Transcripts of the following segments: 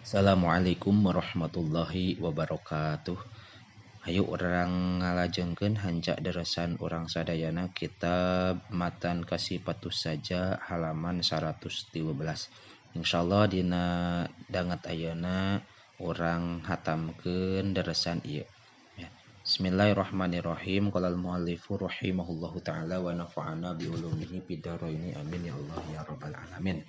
Assalamualaikum warahmatullahi wabarakatuh. Hayu urang ngalajengkeun hanca deresan urang sadayana kitab Matan Kasifatus Saja halaman 113. Insyaallah dina danget ayeuna urang hatamkeun deresan ieu. Ya. Bismillahirrahmanirrahim. Qala al-muallifu rahimahullahu taala wa nafa'ana bi ulumihi fid dharaini amin ya Allah ya rabbal alamin.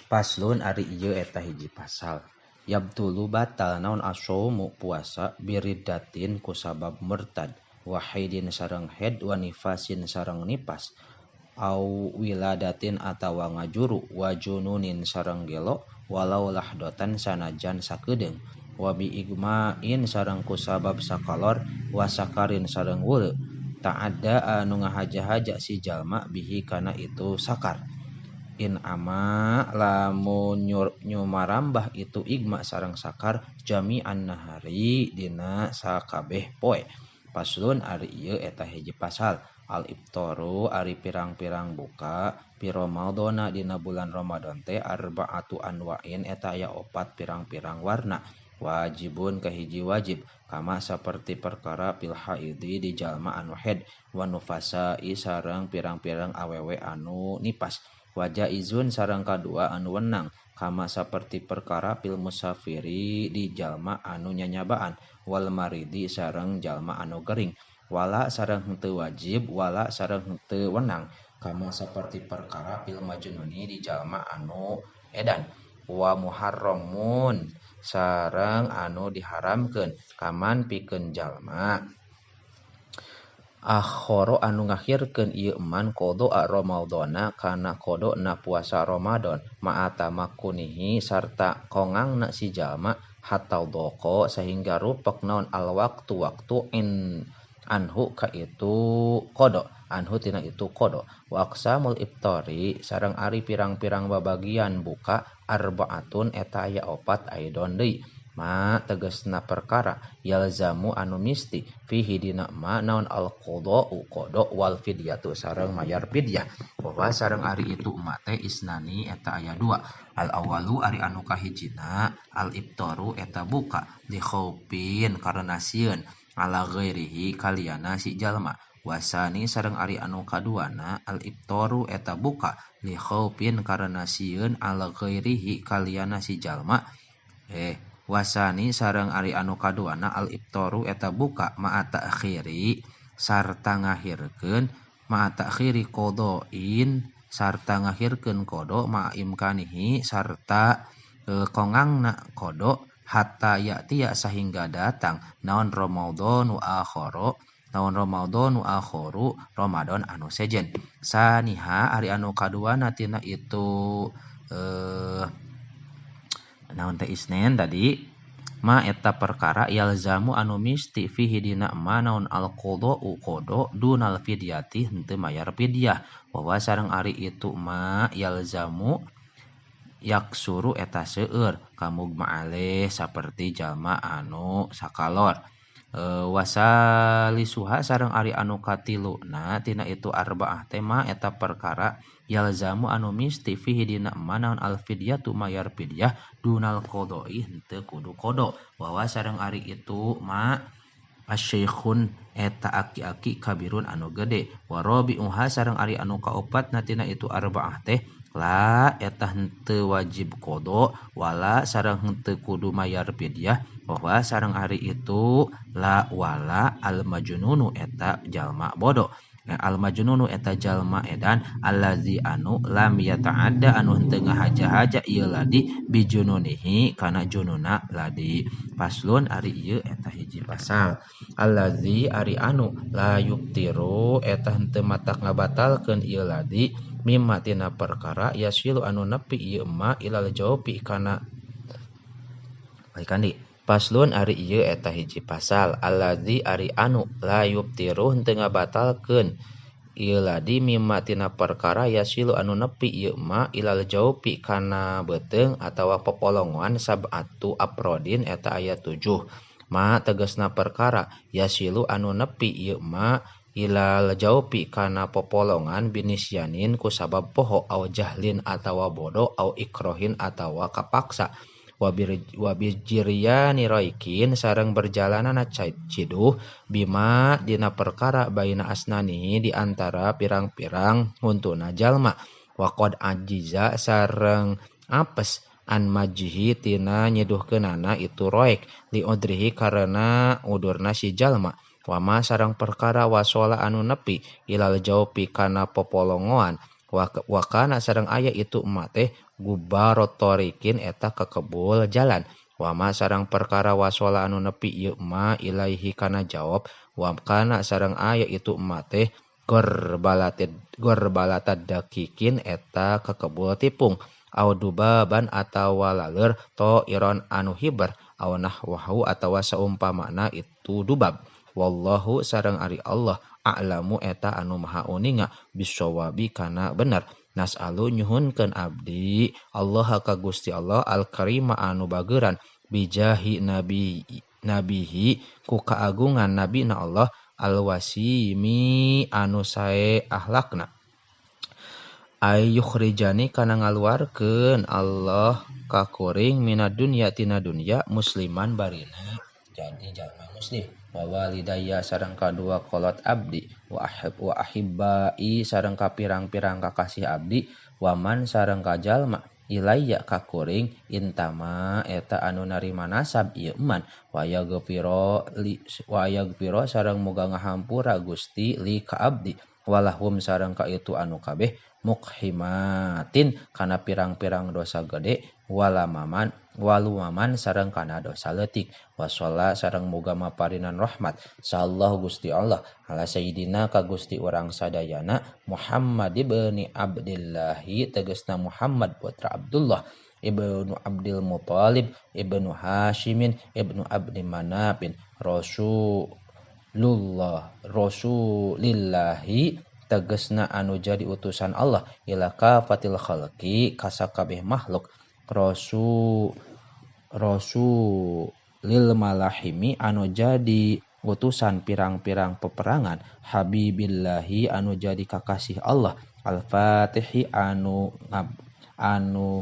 Paslon ari ieu eta hiji pasal. Yabtulu batal naon asaumu puasa biriddatin kusabab murtad wa haidin sareng haid wa nifasin sareng nipas au wiladatin atawa ngajuru wa jununin sareng gelo walau lahdotan sanajan sakedeung wa bi igma'in sareng kusabab sakalor wa sakarin sareng weuleu ta'adda anu ngahaja-haja si jalma bihi kana itu sakar. In ama lamun nyumarambah itu igma sareng sakar jami'an nahari dina sakabeh poe. Paslon ari ieu eta hiji pasal. Al iftaru ari pirang-pirang buka fi Ramadhana dina bulan Ramadan teh arba'atu anwa'in eta aya opat pirang-pirang warna. Wajibun kahiji wajib kama saperti perkara fil haidi di jalma anu haid wa nufasai sareng pirang-pirang awewe anu nipas. Wajaizun sareng kadua anu wenang kama saperti perkara fil musafiri di jalma anu nyanyabaan wal maridi sareng jalma anu gering wala sareng henteu wajib wala sareng henteu wenang kama saperti perkara fil majnuni di jalma anu edan wa muharramun sareng anu diharamkeun kaman pikeun jalma akhoro anu ngakhirkeun ieu eman qada Ramadhana kana qadana puasa Ramadan ma'ata makunihi sarta kongangna si jalma hatta dhaqa sehingga rupek naon al waktu waktu in anhu ka itu qada anhu tina itu qada wa aqsamul iftari sareng ari pirang-pirang babagian buka arbaatun eta aya opat aidon deui ma tegasna perkara yalzamu anu misti fihi dina ma naon al qada'u qada wal fidyatu sareng mayar fidyah wa sareng ari itu ma teh isnani eta aya dua al awalu ari anu kahijina al iftaru eta buka li khaufin karena sieun ala ghairihi kaliana si jalma wasani sareng ari anu kaduana al iftaru eta buka li khaufin karena sieun ala ghairihi kaliana si jalma wasani sareng ari anu kaduana al iftaru eta buka ma'a ta'khiri sarta ngahirkeun ma'a ta'khiri qada'in sarta ngahirkeun qada ma'a imkanihi sarta kongangna qada hatta ya'tiya sahingga datang naon Ramadhanu akhara naon Ramadhanu akharu Ramadan anu sejen saniha ari anu kaduana tina itu naon teh isnen tadi ma eta perkara yalzamu anu misti fihi dina ma naon al qada'u qada dunal fidyati henteu mayar fidyah wa sareng ari itu ma yalzamu yaksuru eta seueur kamugma aleh saperti jalma anu sakalor wasalisuha sareng ari anu katiluna tina itu arbaah teh ma eta perkara yalzamu anu misti fihi dina ma naon al fidyatu mayar fidyah dunal qada'i henteu kudu qada wa sareng ari itu ma asyaikhun eta aki-aki kabirun anu gede wa rabi'uha sareng ari anu kaopatna tina itu arbaah teh la eta henteu wajib qada wala sareng henteu kudu mayar fidyah wa sareng ari itu la wala al majnunu eta jalma bodoh al majnunu eta jalma edan allazi anu lam yata'adda anu henteu ngahaja-haja ieu ladi bijununihi kana jununa ladi. Paslon ari ieu eta hiji pasal allazi ari anu la yubtiru eta henteu matak ngabatalkeun ieu ladi mimma tina perkara yasilu anu nepi ieu ma ilal jawbi kana balikan di. Paslon ari ieu eta hiji pasal allazi ari anu la yubtiru henteu ngabatalkeun ieu ladi mimma tina perkara yasilu anu nepi ieu ma ilal jaufi kana beuteung atawa popolongoan sab'atu afrodin eta aya 7 ma tegasna perkara yasilu anu nepi ieu ma ilal jaufi kana popolongan binisyanin ku sabab poho au jahlin atawa bodoh au ikrohin atawa kapaksa. Wa bijiryani raikin sareng berjalanana ciduh bima dina perkara baina asnani di antara pirang-pirang huntuna jalma wa qad ajiza sareng apes an majihi tina nyiduhkeunana itu roek li udrihi karena udurna si jalma wama sareng perkara wasola anu nepi ilal jaupi kana popolongoan wakana sareng aya itu emak teh gubarotorikin eta kekebul jalan wama sareng perkara wasola anu nepi ieu emak ilaihi kana jawab wakana sareng aya itu emak teh gorbalatad dakikin eta kekebul tipung aw dubaban atawa laleur to iron anu hiber aw nahwahu atawa saumpamana itu dubab wallahu sareng ari Allah a'lamu eta anu maha uninga bisawabi kana bener nas'alu nyuhunkeun abdi Allah ka Gusti Allah al-karima anu bageuran bijahi nabi nabihi ku kaagungan nabina Allah al-wasimi anu sae ahlakna ayyukhrijani kana ngaluarkeun Allah ka kuring minad dunya tina dunya musliman barina jadi jalma muslim wa walidayya sareng kadua kolot abdi wa ahibbai sareng ka pirang-pirang kakasih abdi wa man sareng ka jalma ilayya ka kuring intama eta anu narima nasab ieu man wa yaghfiro sareng muga ngahampura Gusti li ka abdi walahum sareng ka itu anu kabeh mukhimatin kana pirang-pirang dosa gede walamaman walumaman sareng kana dosa leutik wasalla sareng muga maparinan rahmat sallallahu Gusti Allah ala sayyidina ka Gusti urang sadayana Muhammad ibni Abdillahi tegasna Muhammad putra Abdullah ibnu Abdil Muthalib ibnu Hasyimin ibnu Abdi Manapin Rasulullah Rasulillahi tegesna anu jadi utusan Allah ila kafatil khalqi kasakabeh makhluk rasulil malahimi anu jadi utusan pirang-pirang peperangan habibillahi anu jadi kakasih Allah al-fatihi anu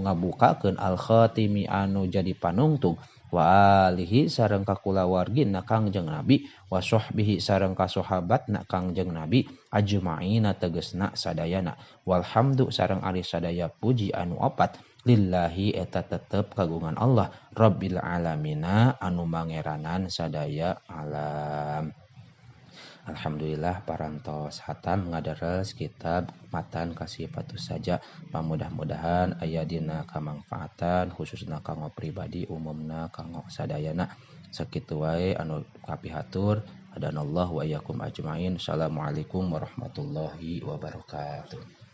ngabukakeun al-khatimi anu jadi panungtung wa alihi sareng ka kulawargina Kangjeng Nabi wa sahbihi sareng ka sahabatna Kangjeng Nabi ajmaina tegesna sadayana walhamdu sareng ari sadaya puji anu opat lillahi eta tetep kagungan Allah rabbil alamina anu mangeranan sadaya alam. Alhamdulillah parantos hatam ngadares kitab matan kasifatus saja. Pamudah-mudahan aya dina kamangfaatan khususna kanggo pribadi umumna kanggo sadayana. Sakitu wae anu kapihatur. Hadanallahu wa iyyakum ajmain. Assalamualaikum warahmatullahi wabarakatuh.